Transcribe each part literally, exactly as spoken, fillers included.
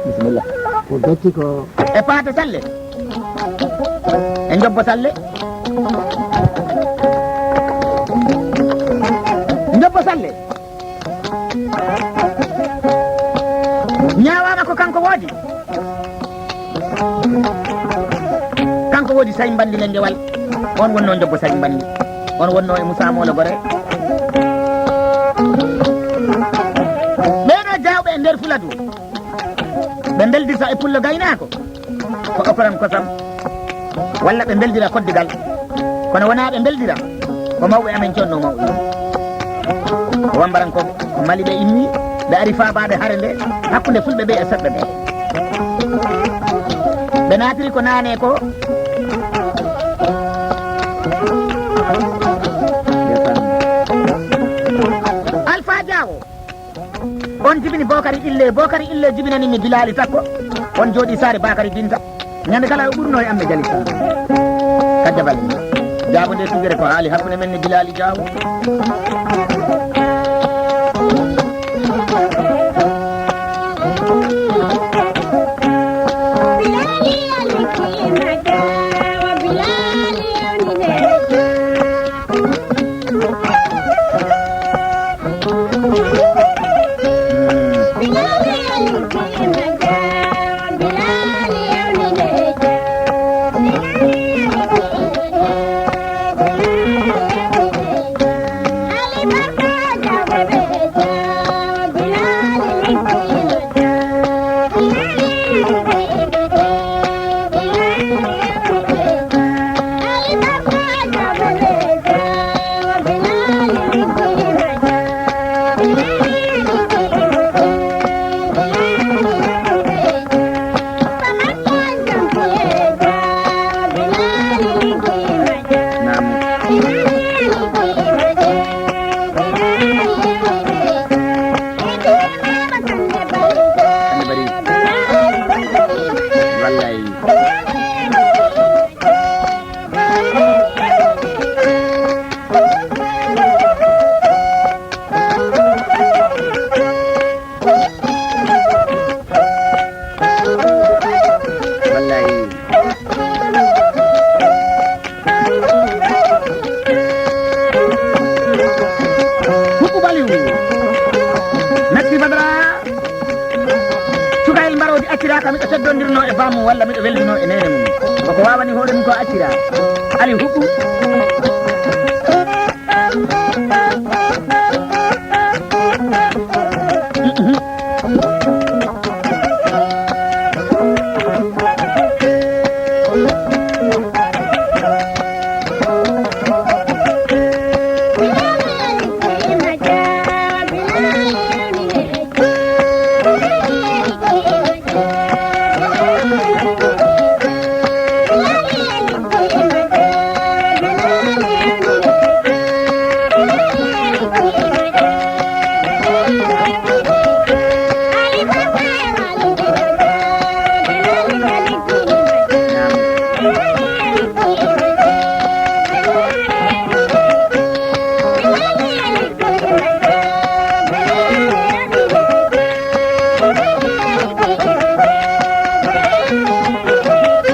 Bisimilla. Ko becci ko. E paate salle. E njobbo salle. Njobbo salle. Ñaawaama ko kanko woodi. Kanko woodi Sañ Mbandi le Ngewal. On wonnoo njobbo Sañ Mbandi. On wonnoo e Musaa Moolo Gore. Ɓeeɗo jaawɓe e nder Fuladu. Ɓe mbeldirta e pullo gaynaako. Ko okoram kosam. Walla ɓe mbeldira koddigal. Kono wonaa ɓe mbeldira. Ko mawɓe amen jonnoo mawɓe. Ko wambarankooɓe. Ko Mali ɓe immi. Ɓe ari faabaade hare nde. Hakkunde fulɓe ɓe e seɓɓe ɓe. Ɓe naatiri ko naane ko. Alfa Jaawo. On jibini Bookari Ille, Bookari Ille jibinani mi Bilaali Takko. On jooɗi saare Bakari Binta. Ñande kala o ɓurno e amme Jali Sala. Kadda bal. Jaabo nde tugere ko haali hakkunde men ni Bilaali Jaawo. Wallay. Wallay. Huɓɓu Baliw. Merci Badara. Cukayel Mbaroodi acciraaka, miɗo teddondirno e bammum walla miɗo weldino e neene mum. Koko waawani hoore mum ko accira. Ali Huɓɓu.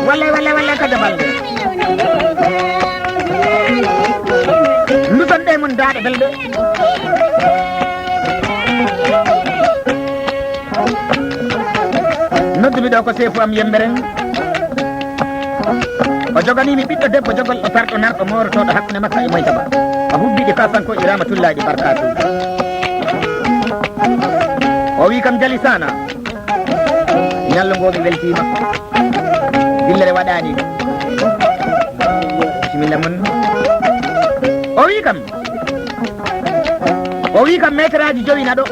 Wallay, wallay, wallay, ko jaɓal nde. Nduton ɗe mum daaɗe belɗe. Noddumi ɗo ko seefu am Yemberen. O joganiimi ɓiɗɗo debbo jogol o tarɗo narɗo moorotooɗo hakkunde makka e Moyta Ba. O hubbiiɗi Kasanko e Ramatullaahi Barkaatu. O wii kam Jali Sana. Ñallo ngo mi weltiima. Dillere waɗaani. Bisimilla mon. O wii kam. O wii kam meeteraaji jowi naɗo.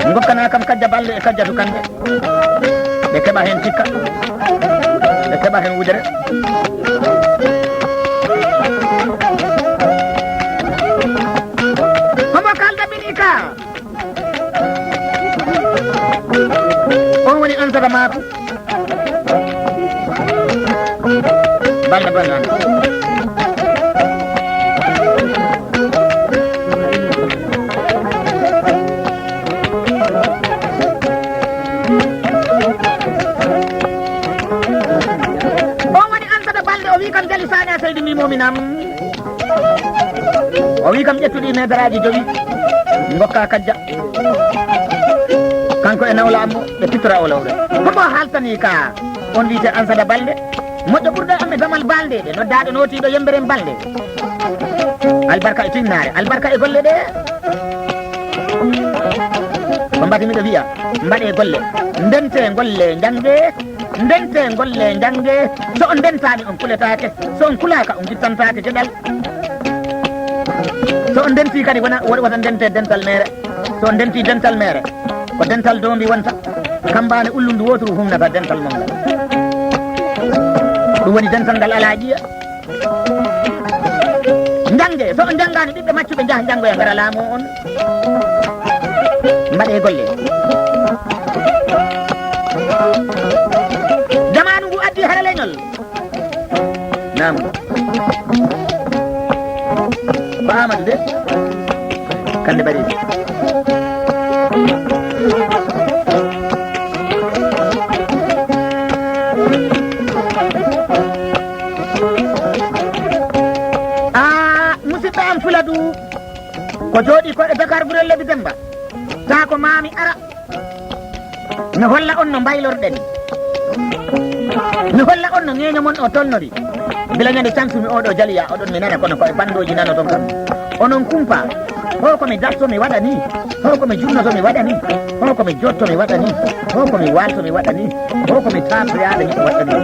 Ngokkanaa kam Kajja Balde e Kajjatu Kande. Ɓe keɓa heen cikka. Ɓe keɓa heen wudere. Homo kalda min ika. On woni ansata maako. Balda, balda. Mominam. O wi kam ƴettuɗi meedaraaji jowi, ngokka kajja. Kanko e nawla am ɓe pittora o lawre. Homo haltani ka? On wiite Ansada Balde. Moƴƴo ɓurɗo am e damal balde, ɗe noddaɗo nootiiɗo yemberen balde. Albarka e tinnaare, albarka e golle ɗe. Ko mbati miɗo wiya, mbaɗe golle, ndente golle, njannge, ndente golle, njannge. So on ndentaani, on kuletaake. So on kulaaka, on gittantaake geɗal. So on ndentii kadi, wona, wota, wota ndente dental meere. So on ndentii dental meere, ko dental doombi wonta. Kambaane ullundu wooturu humnata dental mon ngal. Ɗum woni dental ngal alaa ƴiya. Njannge, so on njanngaani, ɓiɓɓe maccuɓe njaha njanngoya ngara laamoo on. Mbaɗee golle. Jamaanu ngu addi haraleñol. Naam. Ko Amadou de. Kande bari. Ah, musidɓe am Fuladu, ko jooɗi ko e Dakar Burel Lebi Demba. Taa ko maami ara. Mi holla on no mbaylorɗen. Mi holla on no ŋeeño mon o tolnori. Gila ñande cansumi oɗo jaliya, oɗon mi nana kono ko e bandooji nanoton kam. Onon kumpa. Ho ko mi darto mi waɗa ni? Ho ko mi junnoto mi waɗa ni? Ho ko mi jotto mi waɗa ni? Ho ko mi waalto mi waɗa ni? Ho ko mi taatoyaade mi waɗa ni?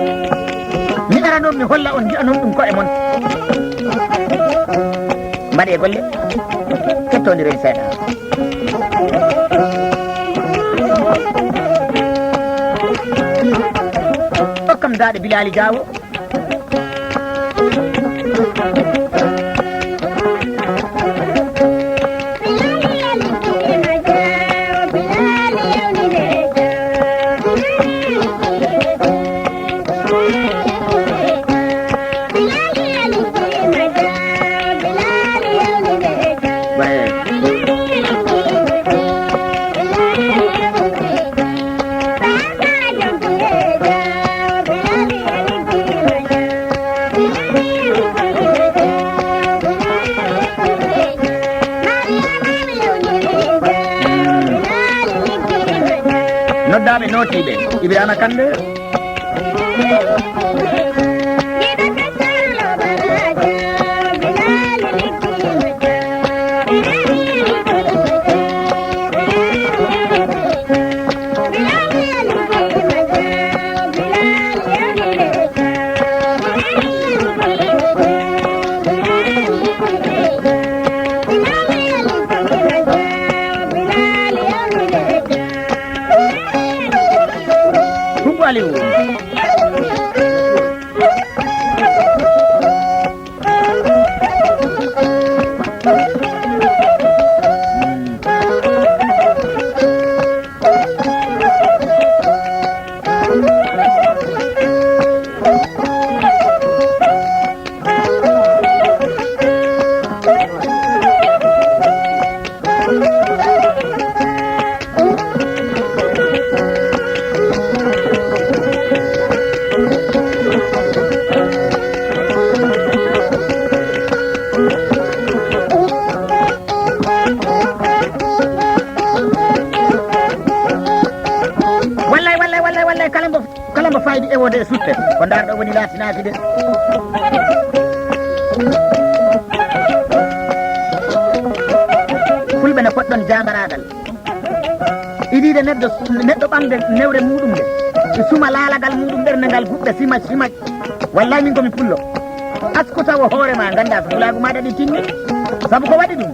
Mi ara noon mi holla on, nji'a noon ɗum ko'e mon. Mbaɗee golle, kettondiren seeɗa. Okkam daaɗe Bilaali Jaawo. Noddaaɓe nootiiɓe, Ibrahima Kande. Hubu Aliou. Wallay, wallay, wallay, wallay, kala mbo, kala mbo faydi e wode e sutte, ko ndaarɗo woni laatinaaki de. Fulɓe no poɗɗon jaambaraagal. Idiide neɗɗo, neɗɗo ɓaŋde newre muuɗum nde, suma laalagal muuɗum ɓernde ngal guɓɓe simaj, simaj. Wallay min ko mi pullo. Asku tawo hoore ma, ngannda so pulaagu maaɗa ɗi timmi. Sabu ko waɗi ɗum?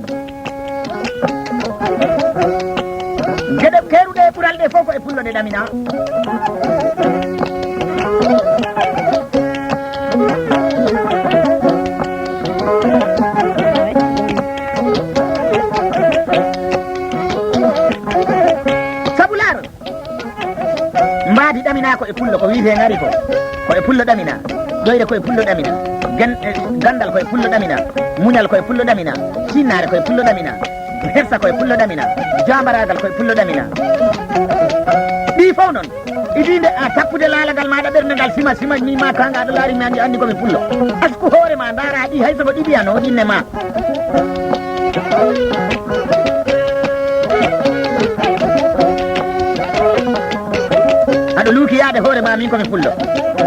Geɗe keeruɗe e ɓural ɗe fof ko e pullo ɗe ɗamina. Sabu laar, mbaadi ɗamina ko e pullo, ko wiyetee ŋari ko, ko e pullo ɗamina. Ƴoyre ko e pullo ɗamina. Gen-, eh, ganndal ko e pullo ɗamina. Muñal ko e pullo ɗamina. Sinnaare ko e pullo ɗamina. Hersa ko e pullo ɗamina. Jaambaraagal ko e pullo ɗamina. Ɗii fof noon. Idii nde a tappude laalagal maaɗa ɓernde ngal sima sima mi ma tanga aɗa laari mi anndi anndi ko mi pullo. Asku hoore ma ndaara ɗi hay soko ɗiɗi ano ɗinne ma. Aɗo luuki yaade hoore ma min ko mi pullo.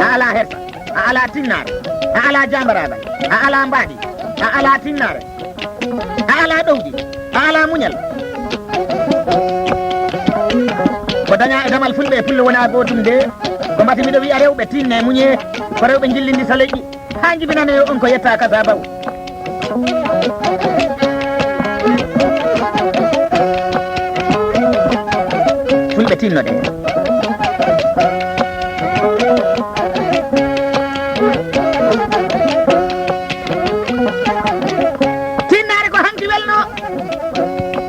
A alaa hersa, a alaa tinnaare, a alaa jaambaraagal, a alaa mbaadi, a alaa tinnaare. A alaa ɗowdi, a alaa muñal. Ko dañaa e damal fulɓe e pullo wonaa gootum de. Ko mbati miɗo wi'a rewɓe tinne muñe, ko rewɓe njillindisa leƴƴi haa njibinane on ko yetta kasabaw. Fulɓe tinno de. Tinnaare ko hanki welno.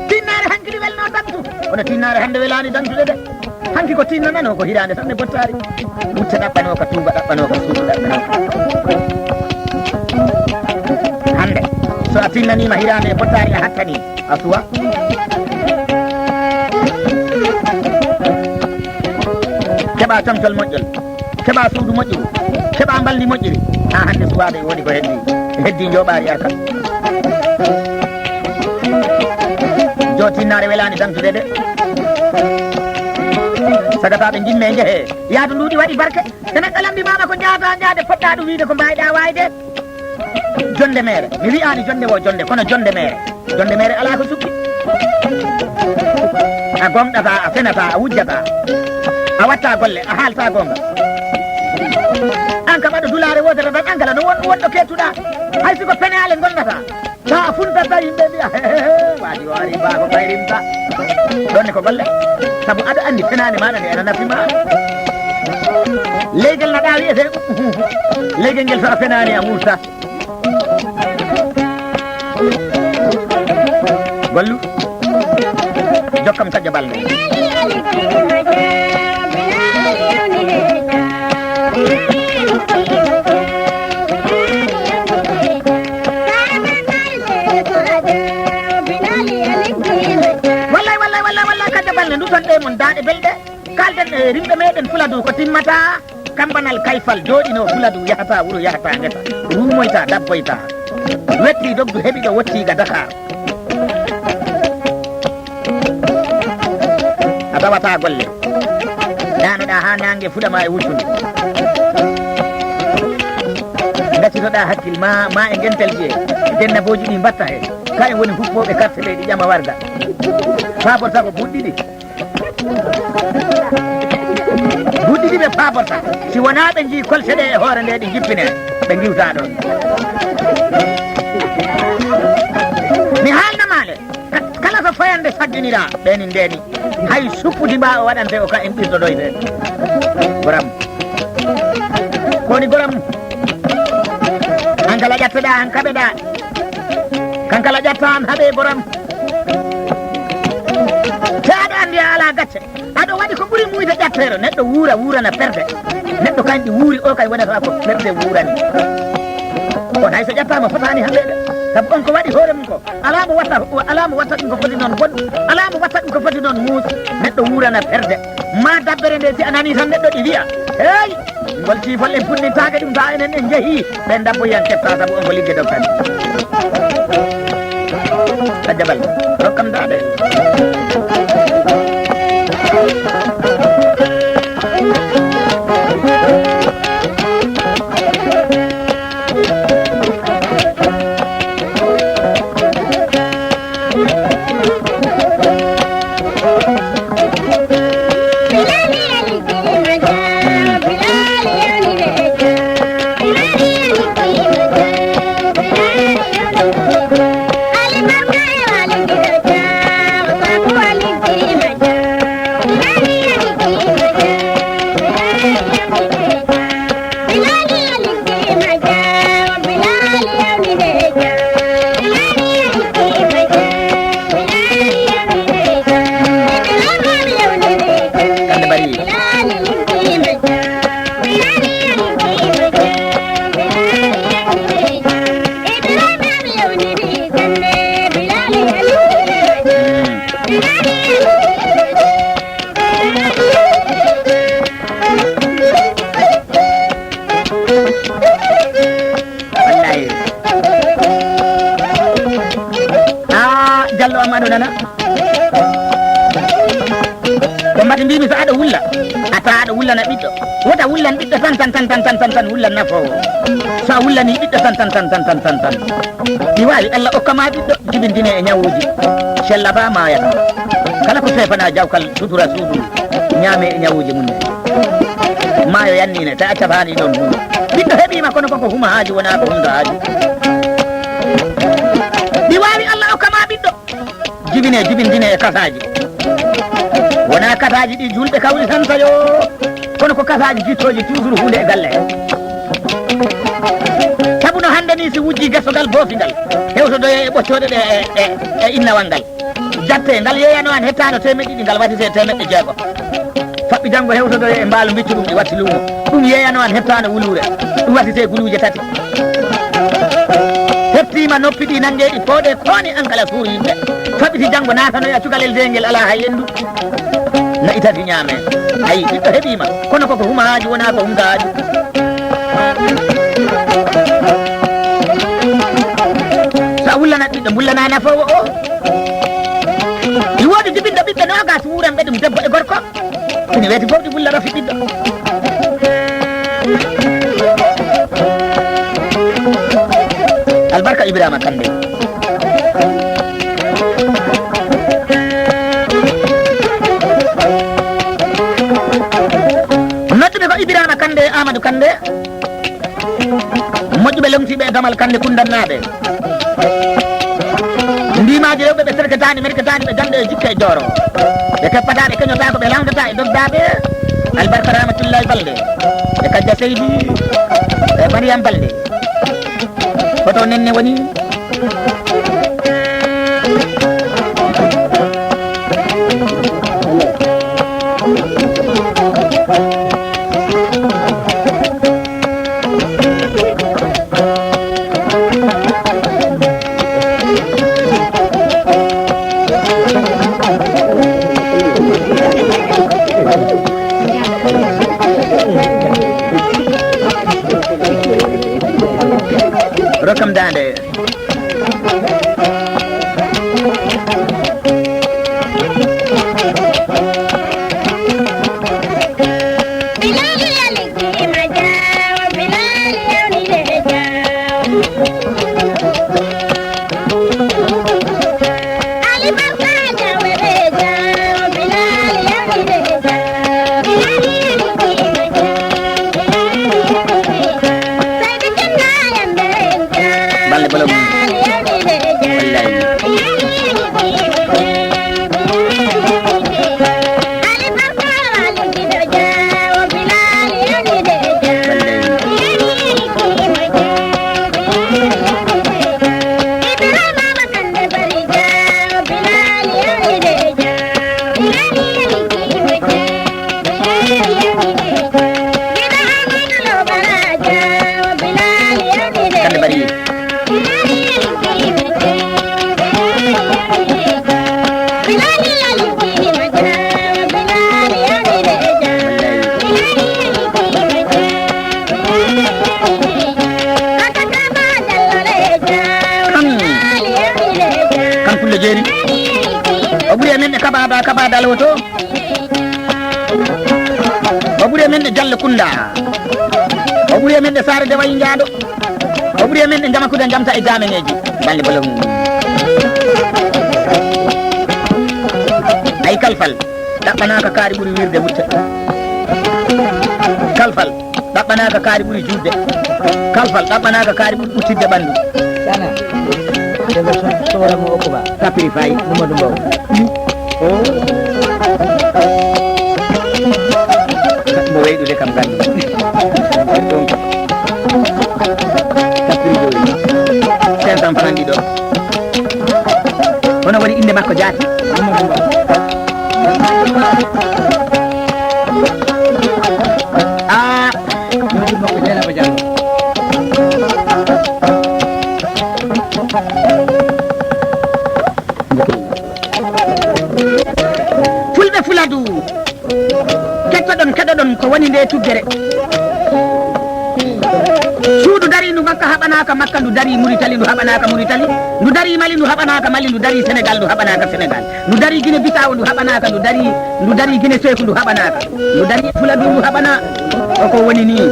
Tinnaare hanki ɗi welno dantu. Kono tinnaare hannde welaani dantude de. Hanki ko tinnanano ko hiraande tan e bottaari. Wutte ɗaɓɓanooka, tuuba ɗaɓɓanooka, suudu ɗaɓɓanooka. Hannde, so a tinnaniima hiraande e bottaari a hattanii, a suwa. Keɓa comcol moƴƴol. Keɓa suudu moƴƴuru, keɓa mbalndi moƴƴiri. Haa hannde suwaaɓe woodi ko heddi, heddi njooɓaari arka. Joo tinnaare welaani dantude de. Sagataaɓe njimme njehe. Yaadu nduuɗi waɗi barke. So neɗɗo lamndi maama ko njaata njaade poɗɗa ɗum wiide ko mbaayɗa waayde. Jonde meere. Mi wi'aani jonde wo jonde, kono jonde meere. Jonde meere alaa ko sukki. A gomɗata, a fenata, a wujjata. A watta golle, a haalta goonga. An kam aɗo dulaare wootere tan, an kala no won wonɗo kettuɗa. Hay siko penaale ngonnata. Sa a funtata yimɓe mbiya, "He, he, he, waadi o ari ba ko kayrimta." Ɗon ne ko golle. Sabu aɗa anndi penaale maɗa nde ena nafi ma. Leygel na ɗaawi e fe. Leygel ngel so a fenaani a wurta. Gollu. Jokkam kajja balɗe. Wallay, wallay, wallay, wallay, kajja balɗe. Nduton ɗe mon daaɗe belɗe. Kalden e rimɓe meɗen Fuladu ko timmata. Kambanal kayfal jooɗinoo Fuladu, yahata wuro, yahata ngesa, ruumoyta, dabboyta. Wetti dogdu heɓi ɗo wotti ga Dakar. A tawata golle. Ɗaanoɗa haa naange fuɗama e wuccude. Gaccitoɗa hakkil ma, ma e ngentel je. Dennabooji ɗi mbatta he. Kayen woni huppooɓe karte ɗe ɗi ƴama warga. Faaborta ko buɗɗi ɗi. Buɗɗi ɗi ɓe paaborta. Si wonaa ɓe njii kolte ɗe e hoore nde ɗi njippine, ɓe ngiwta ɗon. Mi haalna maale, ka-, kala ko fayande sagginiraa, ɓeeni ndeeni. Hay suppudi mbaa o waɗante o ka en ɓirdodoyte. Goram. Ko woni goram? An kala ƴatteɗaa, an kaɓeɗaa. Kan kala ƴatta an haɓe goram. Te aɗa anndi a alaa gacce. Aɗo waɗi ko ɓuri muuyde ƴatteero. Neɗɗo wuura, wuurana perde. Neɗɗo kañ ɗi wuuri, o kay wonata ko perde wuurani. On hay so ƴattaama fotaani haɓeede. Sabu on ko waɗi hoore mum ko. Alaa mo watta, alaa mo watta ɗum ko foti noon bon. Alaa mo watta ɗum ko foti noon muus. Neɗɗo wuurana perde. Ma dabbere nde si a nanii tan neɗɗo ɗi wiya. Hey! Ngol ciifol en puɗɗintaake ɗum, taa enen en njehii, ɓen dabboyan kepta, sabu on ko ligge dokkani. A jaɓal, rokkam daade. Nana. Ko mbati mbimi, so aɗa wulla, a tawa aɗa wullana ɓiɗɗo. Wota wullan ɓiɗɗo tan, tan, tan, tan, tan, tan, tan, wullan nafoowo. So a wullani ɓiɗɗo tan, tan, tan, tan, tan, tan, tan, ɗi waawi Allah okka ma ɓiɗɗo, jibindine e ñawuuji. Sella ba maayata. Kala ko feefana jawkal, sutura suudu, ñaame e ñawuuji mum en. Maayo yannine, ta accafaani ɗon huunde. Ɓiɗɗo heɓiima, kono koko huma haaju, wonaa ko humta haaju. Ɗi waawi Allah okka ma ɓiɗɗo. Jibine, jibindine e kasaaji. Wonaa kasaaji ɗi juulɓe kawri tan tayo, kono ko kasaaji jittooji toujours huunde e galle he. Sabu no hannde ni, si wujji gesogal boofingal, hewtodoye e ɓoccooɗe ɗe e, e, e innawal ngal. Jatte, ngal yeeyano an hettaano teemeɗɗe ɗiɗi, ngal waɗete teemeɗɗe jeego. Faɓɓi janngo hewtodoye e mbaalu mbiccu ɗum ɗi watti luumo. Ɗum yeeyano an hettaano wuluure. Ɗum waɗete guluuje tati. Heɓtiima noppi ɗi nannge ɗi pooɗe kooni an kala suur yimɓe. Faɓɓiti janngo naatanoya cukalel deengel alaa hay henndu. Na'i tati ñaame. Ayi, ɓiɗɗo heɓiima. Kono koko huma haaju wonaa ko humta haaju. So a wullanat ɓiɗɗo, mbullana nafoowo o. Ɗi woodi jibinɗo ɓiɓɓe noogas wuuranɓe ɗum debbo e gorko. Ina weeti fof ɗi wulla rafi ɓiɗɗo. Albarka Ibrahima Kande. Nodduɓe ko Ibrahima Kande, Amadou Kande. Moƴƴuɓe lomtiiɓe e damal Kande Kundannaaɓe. Ndimaaji rewɓe ɓe serketaani, merketaani, ɓe gannde e jikke e jooro. Ɓe keppataa, ɓe keñotaa, ko ɓe lawdataa e doddaaɓe. Albarka Ramatullahi Balde. E Kajja Seydi. E Mariam Balde. Hoto Nenne woni? Rokkam daande. Balle bolom. Wallahi. Kande bari. Kan, kan Pullo Jeeri. O ɓuri e men ɓe kaɓaɗa, kaɓaɗa alwoto. O ɓuri e men ɓe Jallo Kunda. O ɓuri e men ɓe Saare Dewayi Njaado. O ɓuri e men ɓe Njamakuda Njamta e Jaameneeji. Balle bolom. Ay kalfal. Ɗaɓɓanaaka kaari ɓuri wirde wutte. Kalfal. Ɗaɓɓanaaka kaari ɓuri juutde. Kalfal ɗaɓɓanaaka kaari ɓuri ɓuttidde ɓanndu. Sana. Debbo so-, sowra mo okkuba. Tapiri fayi. Mamadou Mbow. O. Mo weyɗude kam ganndo. Ɗon ko. Tapiri jowi. Cinq cents francs ɗiɗo. Hono woni innde makko jaati? Mamadou Mbow. Ah. Fulɓe Fuladu, kettoɗon, keɗoɗon ko woni nde tuggere. Suudu darindu Ka haɓanaaka Makka, ndu darii Muritali, ndu haɓanaaka Muritali, ndu darii Mali, ndu haɓanaaka Mali, ndu darii Senegal, ndu haɓanaaka Senegal, ndu darii Gine Bisaawo, ndu haɓanaaka, ndu darii, ndu darii Gine Seeku, ndu haɓanaaka, ndu darii Fuladu, ndu haɓanaa. Ko ko woni nii.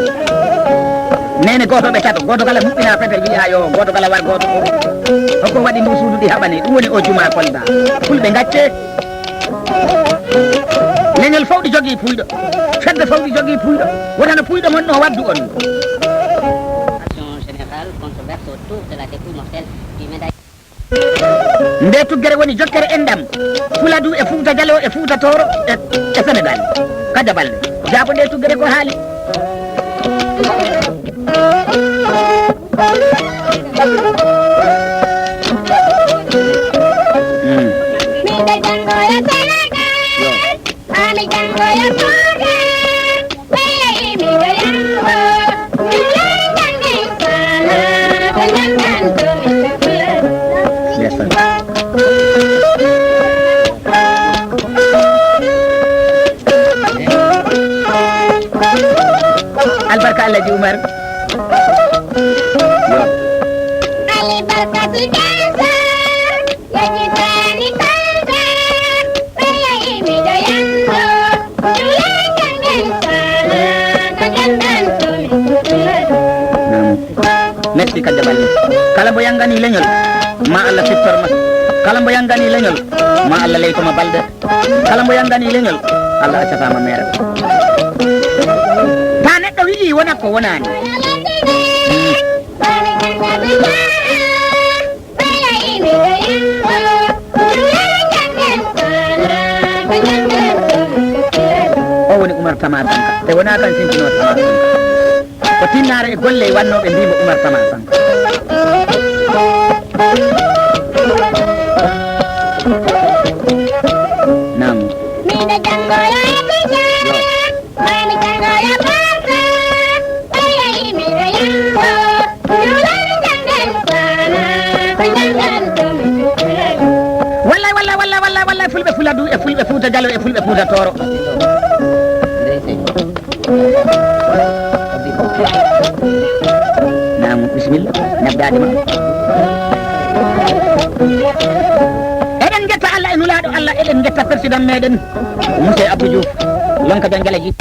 Neene gooto ɓe tato, gooto kala huɓɓina fetel wiya yo, gooto kala war gooto. Ko ko waɗi ndu suudu ɗi haɓani, ɗum woni o Juma Kolda. Fulɓe ngacce. Leñol fof ɗi jogii puyɗo. Fedde fof ɗi jogii puyɗo. Wota no puyɗo mon no waddu on. Action générale controverse autour de la dépouille mortelle du médaillé. Nde tuggere woni jokkere enɗam. Fuladu e Fuuta Jaloo e Fuuta Tooro e, e Senegal. Ka jaɓal. Jaabo nde tuggere ko haali. Mm. Miɗo janngoya Senegal, haa mi janngoya Fuuta, ɓe yehi miɗo yanngo, mi janngan Islam, ko janngan to mi sukla. Ndeysaan. Albarka Alhaji Umar. Yo. Albarka si Gaza, yejitani Gaza, ɓe yehi miɗo yanngo, juulirde nden fala, ko janngan to mi sukla. Naam. Merci Kadda Balde. Kala mbo yanngani leñol, ma Allah siftor ma. Kala mbo yanngani leñol, ma Allah leyto ma balde. Kala mbo yanngani leñol, Allah accata ma meere. Ta neɗɗo wi'i wona ko wonaani. O woni Umar Tama Sanka. Te wona kan sintinoo Tama Sanka. Ko tinnaare e golle e wannooɓe mbiimo Umar Tama Sanka. Naam. Miɗo janngoya e Tijaan, mami janngoya Barka, ɓe yehi miɗo yanngo, juulal janngan fala, ko janngan to mi sukla. Wallay, wallay, wallay, wallay, wallay, Fulɓe Fuladu e Fulɓe Fuuta Jaloo e Fulɓe Fuuta Tooro. Naam, bisimilla, nebdaade ma. Eɗen ngetta Allah e Nulaaɗo Allah, eɗen ngetta Président meɗen, Monsieur Abdou Diouf, Lonka Jangalaji.